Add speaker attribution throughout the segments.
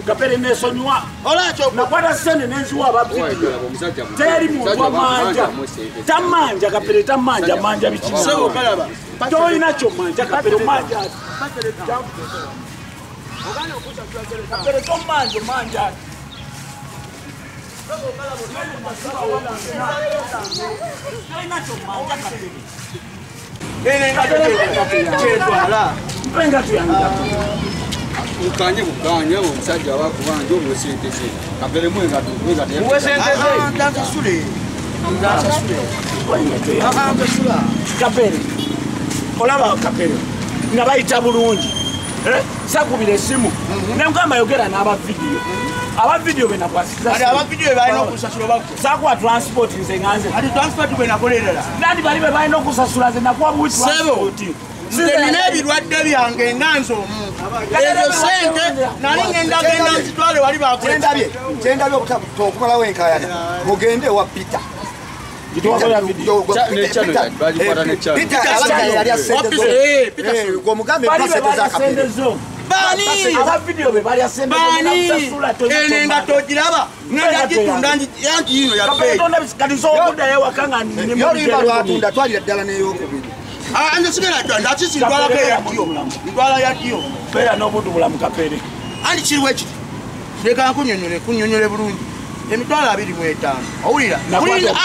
Speaker 1: Kapere nesonyiwa nakwata sente nenziwa abavidiyo teri muntu amanja tamanja kapere tamanja manja biki tolina kyomanja kapere manja kapere tomanja manja
Speaker 2: Ukanye mukanye omusajja wakubanja omuwe sente ze kapere mwengato
Speaker 3: muwe sente ze ndansasule ndansasule
Speaker 1: kapere olaba kapere nga bayita bulungi sakubira essimu nemugamba yogera n'aba vidiyo aba vidiyo be nakwasiza
Speaker 3: aba vidiyo balina okusasula bakko
Speaker 1: sakuwa transport nze nganze
Speaker 3: ati transport bwe nakolerera
Speaker 1: nandi bali be balina okusasula nze nakuwa buwi transport
Speaker 3: nze nina ebirwadde byange nga nze omuntu ezo sente nali ngenda genda nzitwale wali
Speaker 4: bakyendabye kyendabye okutamalawo enkayana mugende ewa Peter
Speaker 3: enengato ogiraba ngenda gitunda yanti yino
Speaker 4: yapeolwatunda twalira ddala n'eyokubiri
Speaker 3: nze sigenda twala kiki ntwalako eyaddiyo ntwala yaddiyo
Speaker 1: beera n'obuntu bulamu kapere
Speaker 3: anti kiriwo ekiti leka nkunyonyole kunyonyole bulungi 25,000 owulira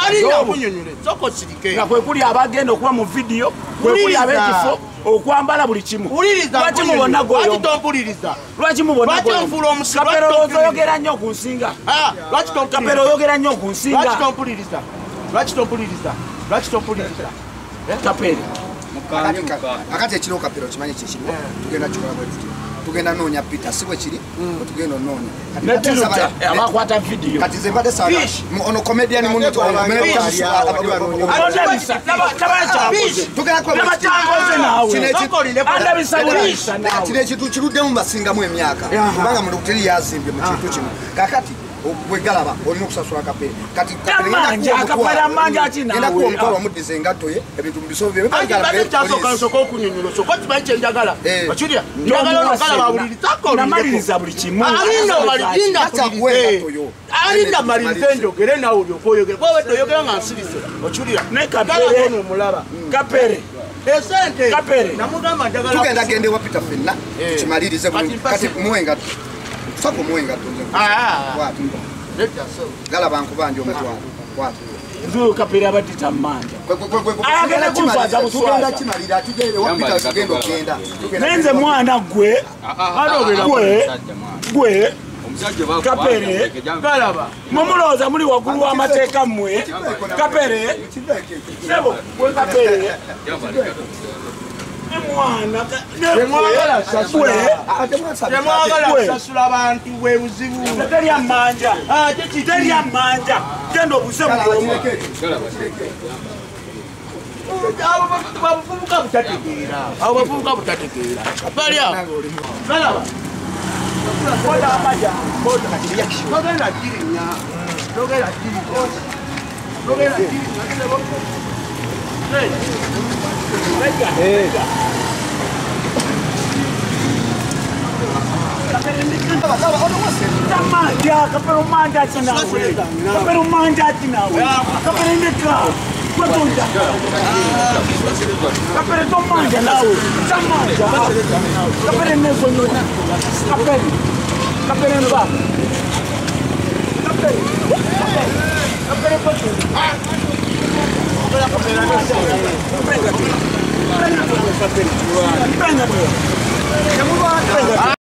Speaker 3: alinda okunyonyole soko sirike
Speaker 1: nga kwe kuli abagenda okuba mu vidiyo kwe kuli ab'ekifo okwambala buli kimu lwaki mubona goyo
Speaker 3: lwaki tompuliriza
Speaker 1: lwaki mubona
Speaker 3: lwaki onfuula omusiru
Speaker 1: kapere oyogera nnyo ku nsinga
Speaker 3: lwaki
Speaker 1: kapere oyogera nnyo ku nsinga
Speaker 3: lwaki tompuliriza lwaki tompuliriza lwaki tompuliriza
Speaker 1: kapere
Speaker 4: akati ekiriwo kapere okimanyi kikiriwo tugenda kikola bwe tutyo tugenda noonya Peter si bwe kiri tugenda onoonya
Speaker 1: abakwata vidiyo
Speaker 4: kati ze mbadde saala ono comedian muno kino ekintu kiruddemu basingamu emyaka kubanga muno teri yazimbye mu kintu kino kakati bwe galaba olina okusasula kapere kati genda kuwa omutwalo omuddiza engatto ye ebintu mubisobye
Speaker 3: kyasooka okunyonyola osooka okimanyi kyenjagala okirya njagala onokalaba
Speaker 1: bulirizamaliriza buli kimu
Speaker 3: alinda malirize njogere nawe olyoka oyogere kuba wedde oyogera nga nsirise okirya galaba omulaba
Speaker 1: kapere
Speaker 3: esente namugamba njagala
Speaker 4: tugenda gende wa Peter ffenna tukimalirize bulungi kati muwe engatto soko muwe engatto nze galaba nkubanja omutwalo kwata
Speaker 1: nzuyo kapere abadita mmanja agenda kunswaza buswaza
Speaker 4: kimalira tugende wa Peter tugenda ogenda
Speaker 1: nenze mwana gwe gwe gwe kapere
Speaker 3: galaba
Speaker 1: mumulowooza muli waggulu w'amateeka mmwe kapere sebo gwe kapere mwana
Speaker 3: temwagala kusasula bantu bwe buzibu
Speaker 1: terya mmanja terya mmanja genda obuze buli omu
Speaker 3: abo bavubuka butategeera abo bavubuka butategeera bali awo galaba togenda girinnya togenda girinnya togenda girinnya
Speaker 1: Tamanja, kapero manja chinawe. Kapero manja chinawe. Kapero ndeka. Kwatonda. Kapero tomanja nawe. Tamanja. Kapero nezo nyona. Kapero. Kapero nba. Kapero. Kapero pato. Kapero. Kapero.